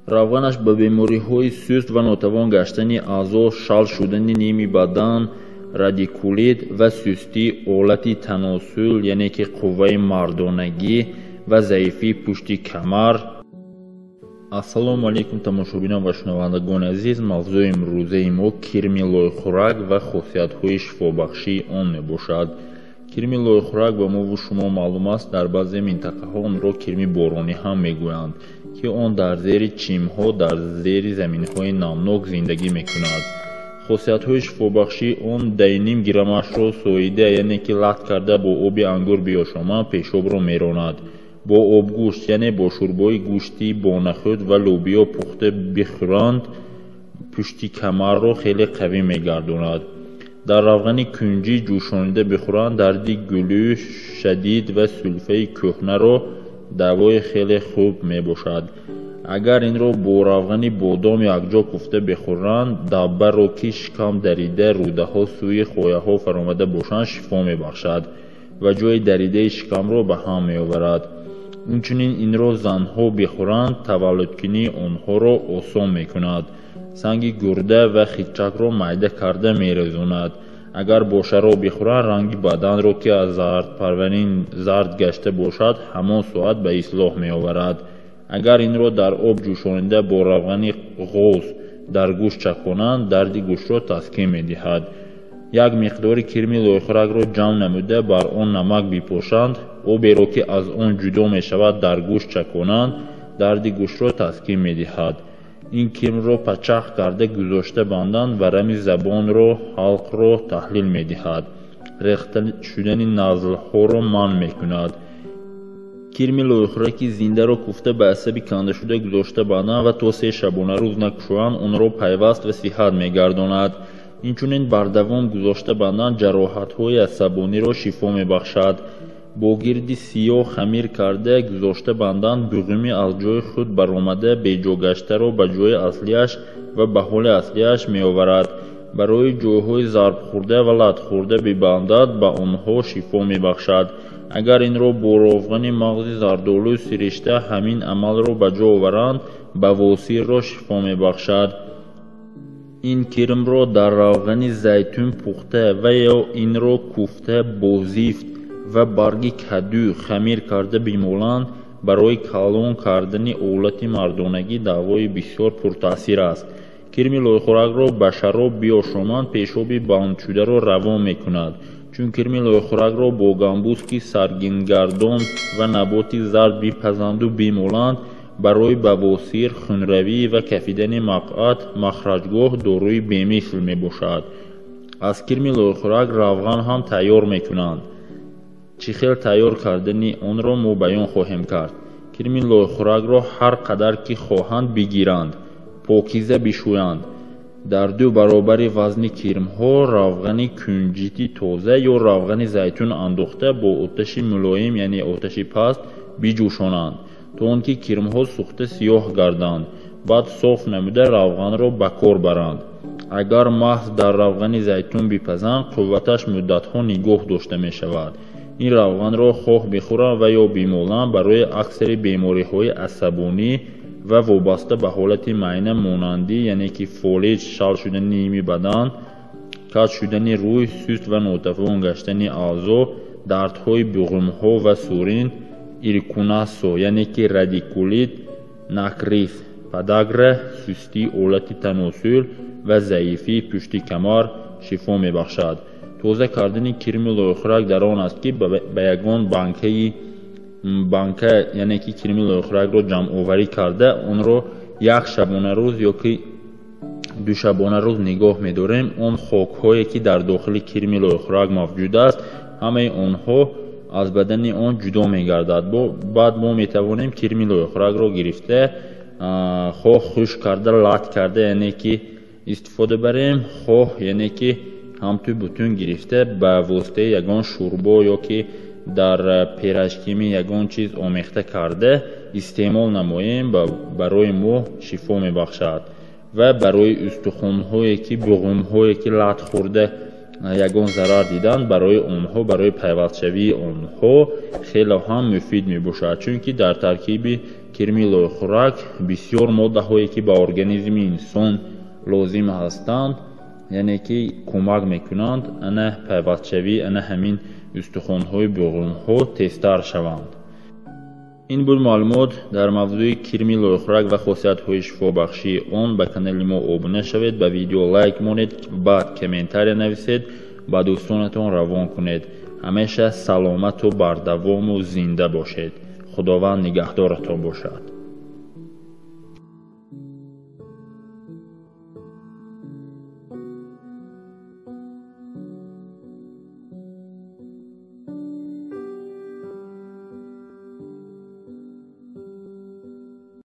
Равғанаш ба бемориҳои суст ва нотавон гаштани аъзо, шал шудани ними бадан, радикулит ва сустии олати таносул, яъне ки қувваи мардонагӣ ва заифии пушти камар. Ассалому алайкум, тамошобинон ва шунавандагони азиз. Мавзӯи имрӯзаи мо кирми лойхӯрак ва хосиятҳои шифобахшии он мебошад. Кирми лойхӯрак ба мову шумо маълум аст, дар баъзе минтақаҳо онро кирми боронӣ ҳам мегӯянд, ки он дар зери чимҳо, дар зери заминҳои намнок зиндагӣ мекунад. Хосиятҳои шифобахшии он: 10,5 граммашро соида, яъне ки лат карда, бо оби ангур биёшоманд, пешобро меронад. Бо обгӯшт, яъне бо шӯрбои гӯшти бо нахӯд ва лӯбиё пухта бихӯранд, пушти камарро хеле қавӣ мегардонад. Дар равғани кунҷӣ ҷӯшонида бихӯранд, дарди гулӯ шадид ва сулфаи кӯҳнаро давои хеле хуб мебошад. Агар инро бо равғани бодом якҷо куфта бихӯранд, даббаро, ки шикам дарида, рӯдаҳо сӯи хояҳо фаромада бошанд, шифо мебахшад ва ҷои даридаи шикамро ба ҳам меоварад. Инчунин инро занҳо бихӯранд, таваллудкунии онҳоро осон мекунад. Санги гурда ва хитчакро майда карда мерезонад. Агар бо шароб бихӯранд, ранги баданро, ки аз зардпарварин зард гашта бошад, ҳамон соат ба ислоҳ меоварад. Агар инро дар об ҷӯшонида бо равғани ғоз дар гӯшт чаконанд, дарди гӯштро таскин медиҳад. Як миқдори кирми лойхӯракро ҷамъ намуда, бар он намак бипошанд, оберо, ки аз он ҷудо мешавад, дар гӯшт чаконанд, дарди гӯштро таскин медиҳад. Ин кирмро пачах карда гузошта банданд, варами забонро, ҳалқро таҳлил медиҳад, рехта шудани назлҳоро манъ мекунад. Кирми лойхӯраки зиндаро куфта ба асаби кандашуда гузошта банданд ва то 3 шабонарӯз накушоянд, онро пайваст ва сиҳат мегардонад. Инчунин бардавом гузошта банданд, ҷароҳатҳои асабониро шифо мебахшад. Бо гирди сиёҳ хамир карда гузошта банданд, буғуми аз ҷои худ баромада беҷогаштаро ба ҷои аслиаш ва ба ҳоли аслиаш меоварад. Барои ҷойҳои зарбхӯрда ва латхӯрда бибандад, ба онҳо шифо мебахшад. Агар инро бо равғани мағзи зардолу сиришта ҳамин амалро ба ҷо оваранд, бавосирро шифо мебахшад. Ин кирмро дар равғани зайтун пухта ва ё инро куфта бо зифт ва барги кадӯ хамир карда бимоланд, барои калон кардани олати мардонагӣ давои бисёр пуртаъсир аст. Кирми лойхӯракро ба шароб биёшоманд, пешоби бандшударо равон мекунад. Чун кирми лойхӯракро бо гамбузки саргингардон ва наботи зард бипазанду бимоланд, барои бавосир, хунравӣ ва кафидани мақъад махраҷгоҳ доруи бемисл мебошад. Аз кирми лойхӯрак равған ҳам тайёр мекунанд. Чӣ хел тайёр кардани онро мо баён хоҳем кард. Кирми лойхӯракро ҳар қадар ки хоҳанд бигиранд, покиза бишӯянд. Дар 2 баробари вазни кирмҳо равғани кунҷити тоза ё равғани зайтун андохта бо оташи мулоим, яъне оташи паст, биҷӯшонанд, то он ки кирмҳо сӯхта сиёҳ гарданд. Баъд соф намуда равғанро ба кор баранд. Агар маҳз дар равғани зайтун бипазанд, қувваташ муддатҳо нигоҳ дошта мешавад. Ин равғанро хоҳ бихӯранд ва ё бимоланд, барои аксари бемориҳои асабонӣ ва вобаста ба ҳолати майна монандӣ, яъне ки фолиҷ, шал шудани ними бадан, каҷ шудани рӯй, суст ва нотавон гаштани аъзо, дардҳои буғумҳо ва сурин, иркунасо, яъне ки радикулит, накрис, подагра, сустии олати таносул ва заифии пушти камар шифо мебахшад. Тоза кардани кирми лойхӯрак дар он аст, ки ба ягон банка, яъне ки кирми лойхӯракро ҷамъоварӣ карда, онро як шабонарӯз ё ки 2 шабонарӯз нигоҳ медорем. Он хокҳое, ки дар дохили кирми лойхӯрак мавҷуд аст, ҳамаи онҳо аз бадани он ҷудо мегардад. Баъд мо метавонем кирми лойхӯракро гирифта, хоҳ хушк карда, лат карда, яъне ки истифода барем, хоҳ яъне ки ҳамту бутун гирифта ба воситаи ягон шӯрбо ё ки дар пирашкими ягон чиз омехта карда истеъмол намоем, барои мо шифо мебахшад. Ва барои устухонҳое ки буғумҳое ки лат хӯрда ягон зарар дидан, барои онҳо, барои пайвастшавии онҳо хеле ҳам муфид мебошад, чунки дар таркиби Кирми лойхӯрак бисёр моддаҳое ки ба организми инсон лозим ҳастанд, яъне ки кӯмак мекунанд ана пайвастшавии ана ҳамин устухонҳои буғумҳо тезтар шаванд. Ин буд маълумот дар мавзӯи кирми лойхӯрак ва хосиятҳои шифобахшии он. Ба канали мо обуна шавед, ба видео лайк монед, баъд комментария нависед, ба дӯстонатон равон кунед. Ҳамеша саломату бардавому зинда бошед. Худованд нигаҳдоратон бошад.